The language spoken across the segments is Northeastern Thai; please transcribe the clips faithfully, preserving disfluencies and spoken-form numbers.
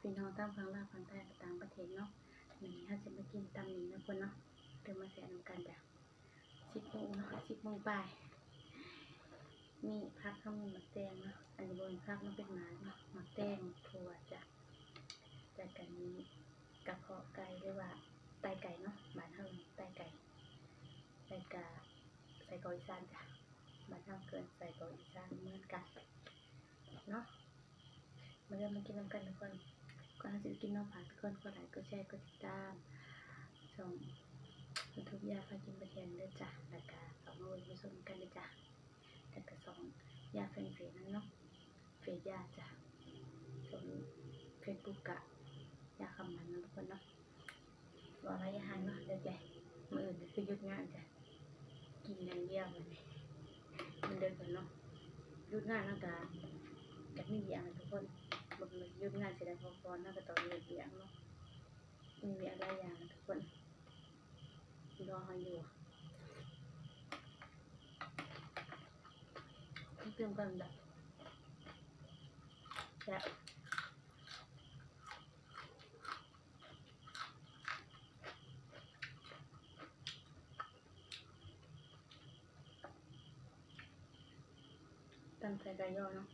พี่น้องทั้งฝั่งลาวฝั่งไทยและต่างประเทศเนาะ มื้อนี้เฮาสิมากินตำหนิเนาะเพิ่นเนาะ เดี๋ยวมาแซ่บนำกันจ้ะ สิบโมงเนาะ สิบโมงปลาย มีผัก เฮามีหมากแตงเนาะ อันนี้บ่แม่นผัก มันเป็นหมากเนาะ หมากแตง ถั่วจ้ะ แล้วก็มีกระเพาะไก่ หรือว่าไตไก่เนาะ บ้านเฮาไตไก่ แล้วก็ไส้กรอกอีสานจ้ะ บ้านเฮาเอิ้นไส้กรอกอีสานเหมือนกันเนาะ มาเริ่มมากินนำกันทุกคน ก่อนเฮาสิไปกินเนาะ ฝากทุกคนกดไลค์ กดแชร์ กดติดตาม ช่องยูทูบ ย่าพากินประเทศเด้อจ้ะ แล้วก็เข้ามาเบิ่งมาชมกันเด้อจ้ะ แล้วก็ช่องย่าแฟนเพจนำเนาะ เฟซย่าจ้ะ ส่วนเฟซบุ๊กกะย่าคำมันเนาะทุกคนเนาะ ว่าไว้อย่าห่างเนาะ เดี๋ยวแกมื้ออื่นก็คือหยุดงานจ้ะ กินอย่างเดียวบัดนี้ มันเดินกันเนาะ หยุดงานแล้วก็ ก็มีเวียกนะทุกคน บ่แม่นหยุดงานสิได้พักผ่อน แล้วก็ต้องเฮ็ดเวียกเนาะ มีเวียกหลายอย่างนะทุกคน รอเฮาอยู่ เตรียมกันจ้ะ แซ่บ ตำใส่ไก่ยอเนาะ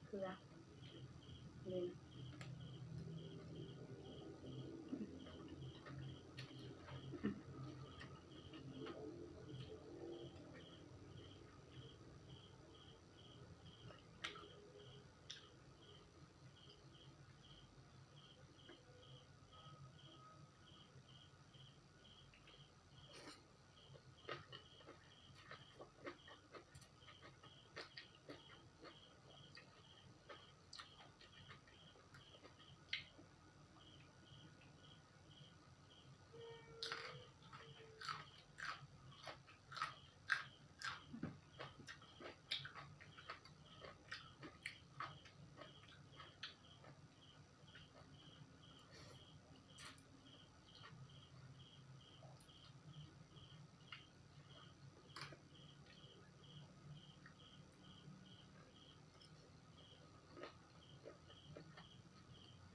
เกลือ เล่น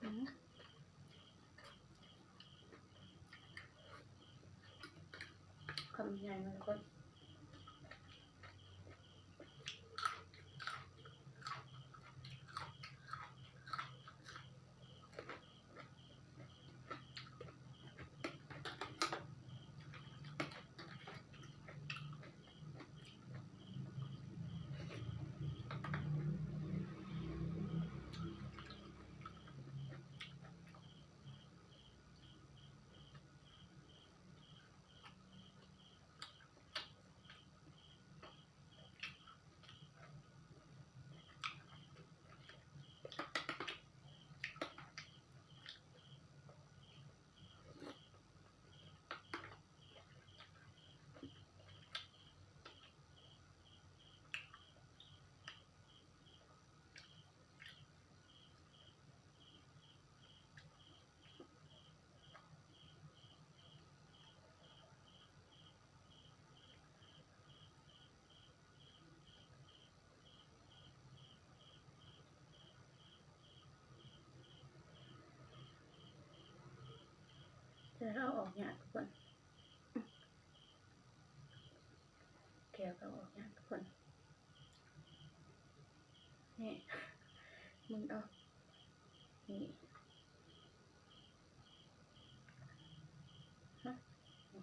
อืม คำใหญ่มันก็ จะเอาออกเนี่ยทุกคน แกะก็ออกเนี่ยทุกคน นี่ มึงเอา นี่ ฮะ อื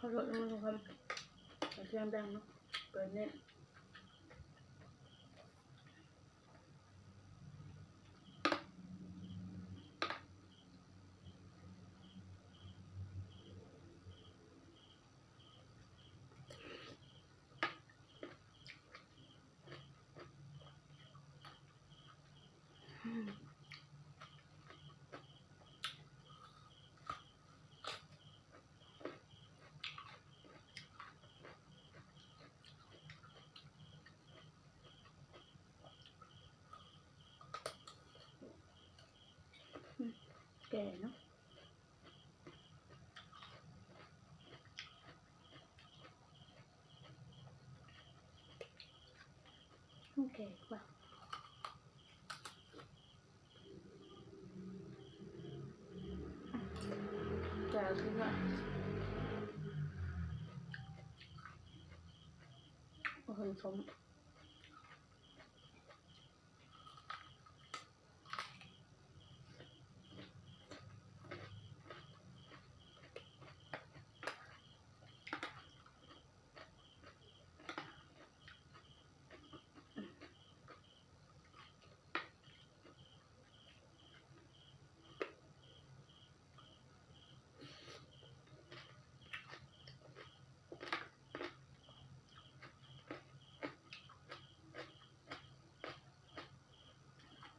เขาลดลงความเสียงดังเนาะ เปิดเนี่ย แก่เนาะ โอเคกว่า แต่คือว่า โอ้โห ส้ม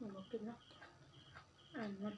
มันบ่กินเนาะ อันนั้น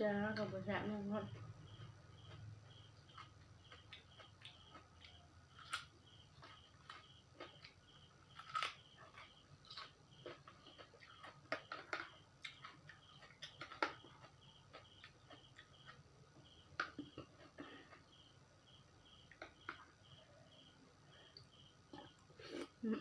จ้า กับบ่แซ่บแน่นอน อืม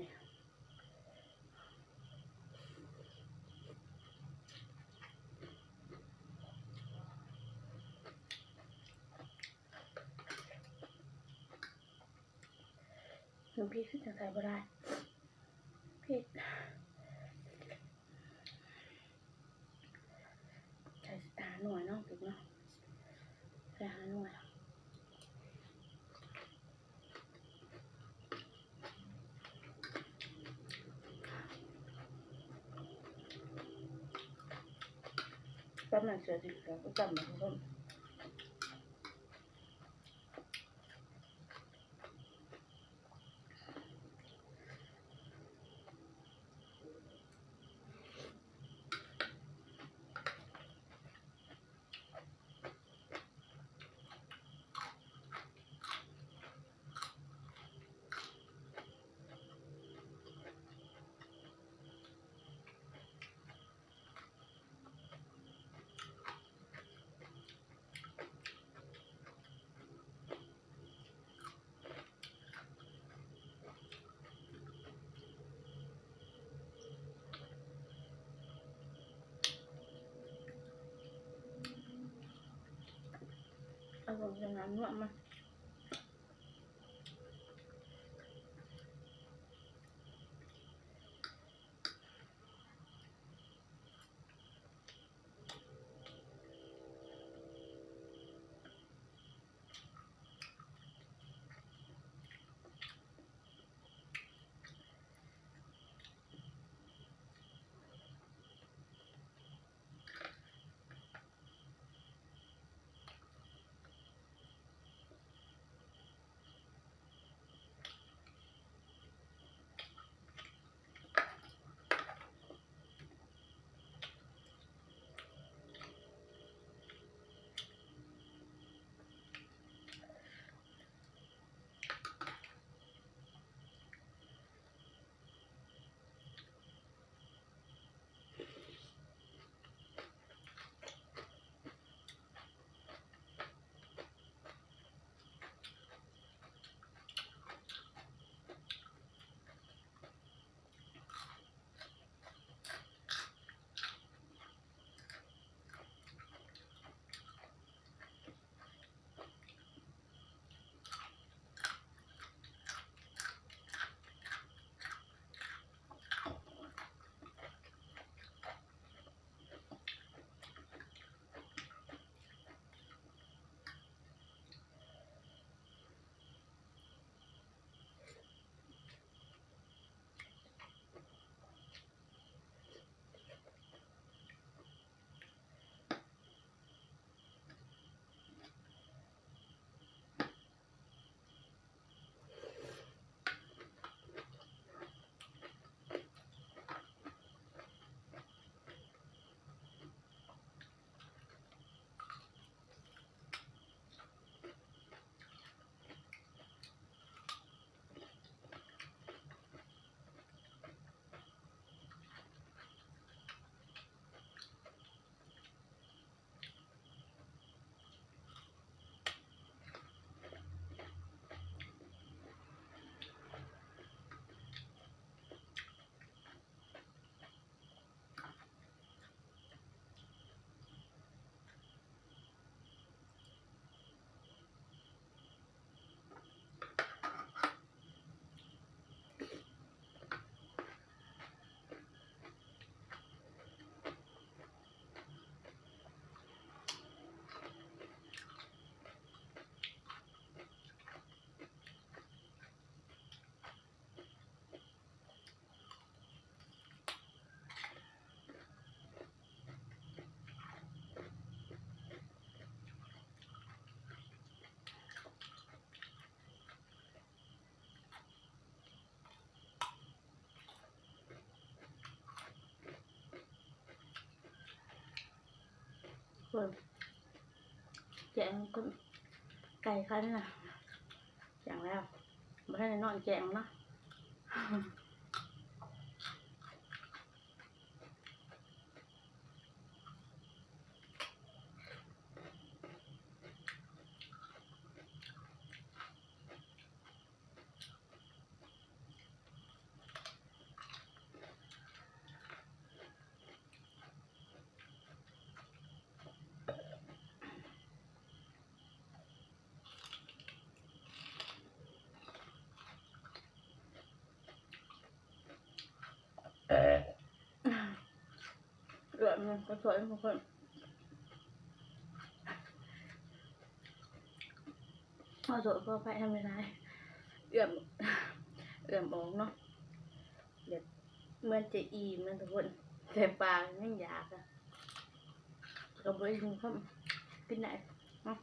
นี่ น้ำพริกคือจั่งใส่บ่ได้ พริก ใส่ห้าหน่วยเนาะ พริกเนาะ ใส่ห้าหน่วย ตำหนักเสือสีเหลืองก็ตำหนักเพิ่ม เอาลงอย่างนั้นเนาะมา เบิ่ง แกงก็ไก่คันน่ะ แกงแล้ว บ่ทันได้นอนแกงเนาะ เ ก็สวยทุกคน ขอโทษขออภัยทำไม่ได้ เอื้อม เอื้อมออกเนาะ แบบเหมือนจะอิ่มนะทุกคน แต่ปากยังอยากอะ ก็บ่ได้กินข้าว กินได้เนาะ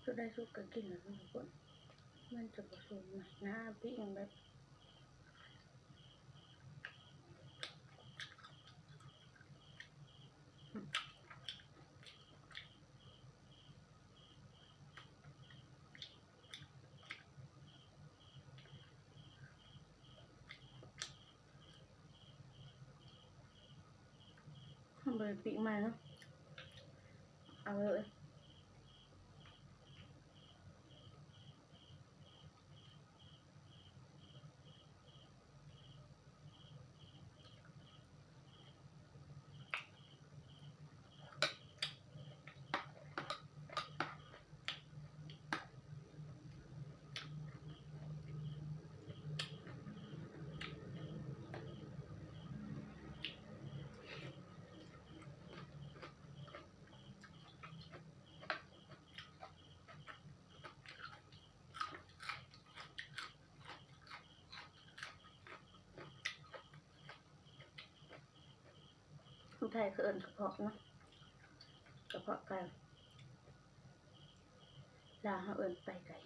สุดได้สุดก็กินแล้วทุกคน มันจะผสมนะ นะ ปิ้งแบบ ทำเลยปีกใหม่เนาะ เอาเลย คนไทยเขาเอิ้นกระเพาะเนาะ กระเพาะไก่ ลาวเขาเอิ้นไตไก่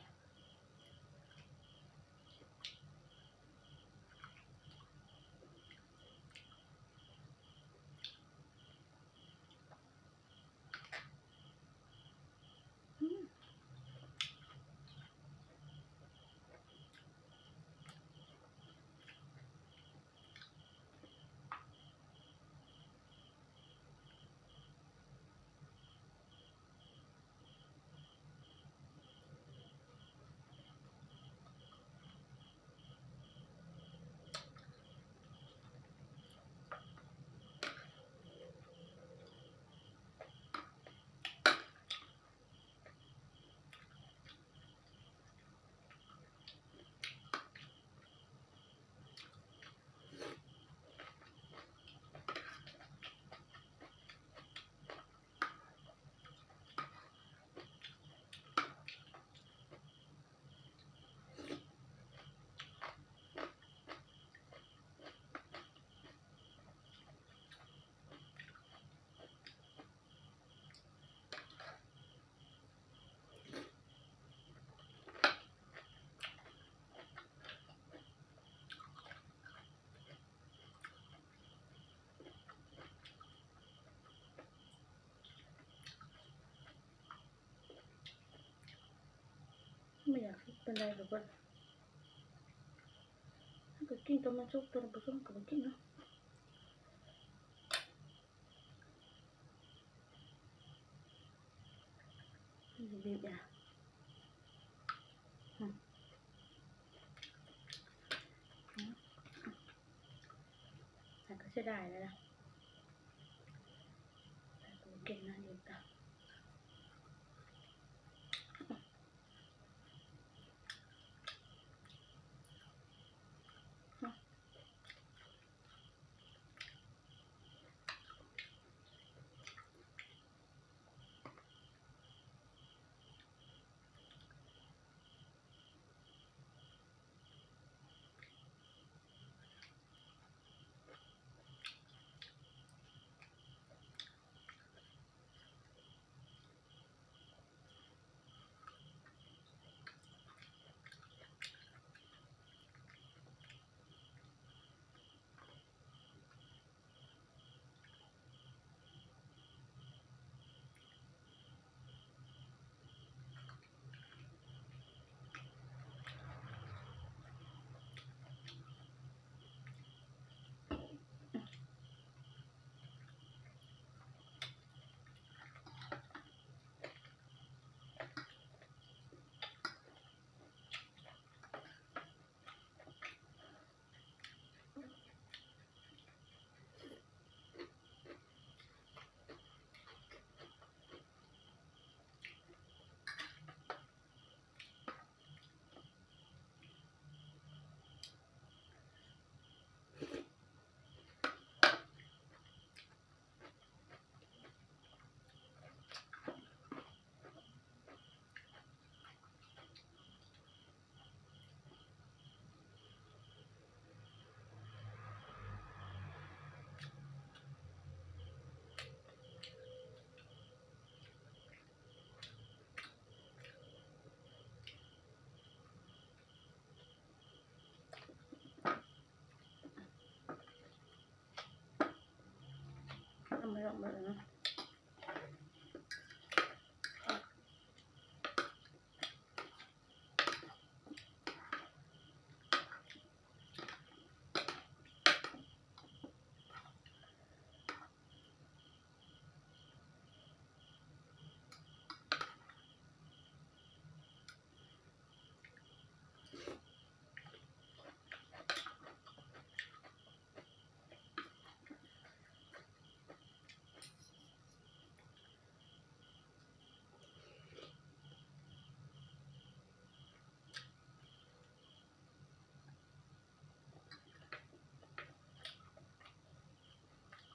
อืม เป็นไรหรือว่าถ้าเกิดกินตัวมันสุกตัวผสมกับกินเนาะ บีบอ่ะ อืม อืม แต่ก็เสียดายแล้วนะ แต่ก็เก่งนะ ดีจ้ะ ทำไมออกมาเลยนะ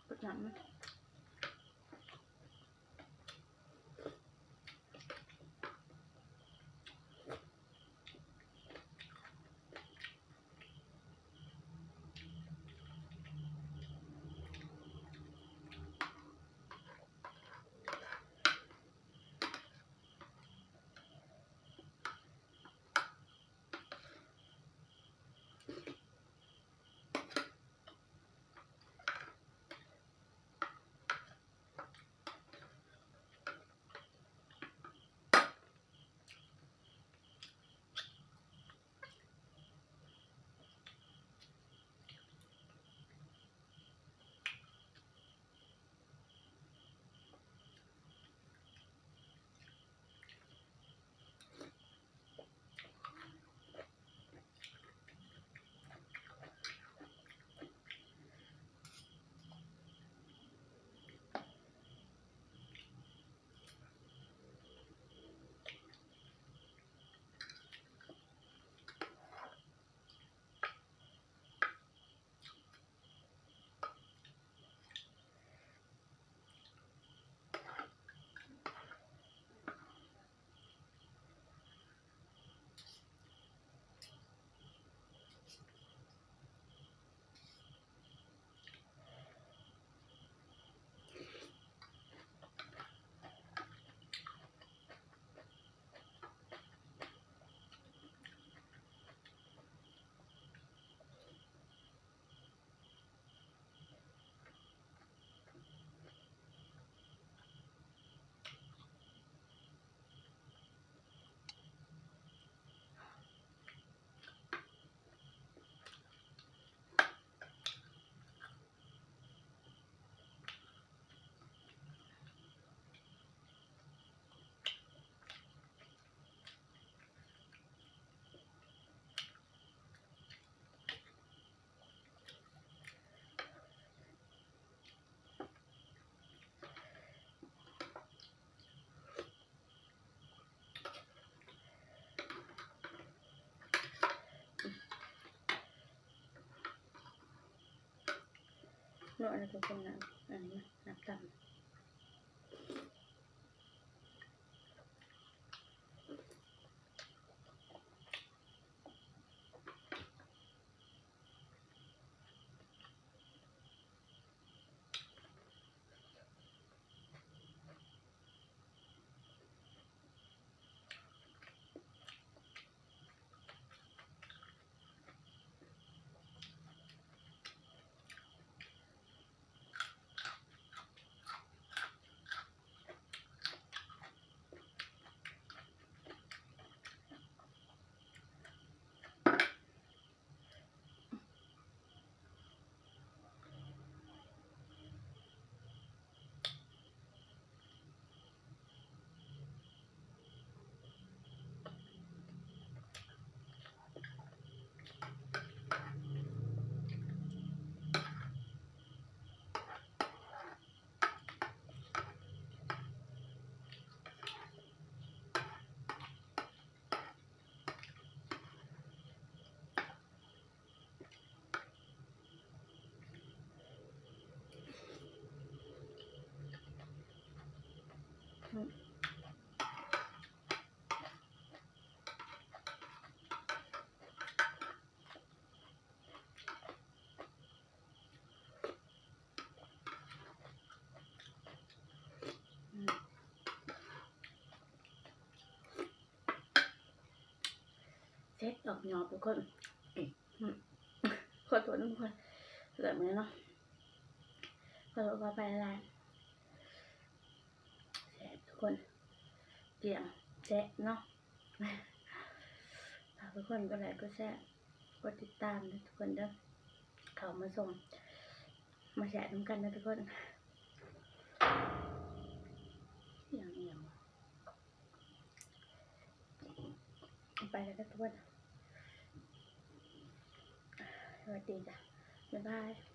เปิดน้ำนะ เ เนาะนะทุกคนนะ อันนี้นะ นับตำ เสร็จออกหยอบทุกคน ขอโทษทุกคน เกิดมาแล้วเนาะ ขอโทษขออภัยหลายๆ แซ่บทุกคน เกี่ยงแซ่บเนาะ ฝากทุกคนกดไลค์กดแชร์ กดติดตามนะทุกคนเด้อ เข้ามาส่ง มาแชร์นำกันนะทุกคน อย่างเดียว ไปแล้วนะทุกคน สวัสดีจ้ะ บ๊ายบาย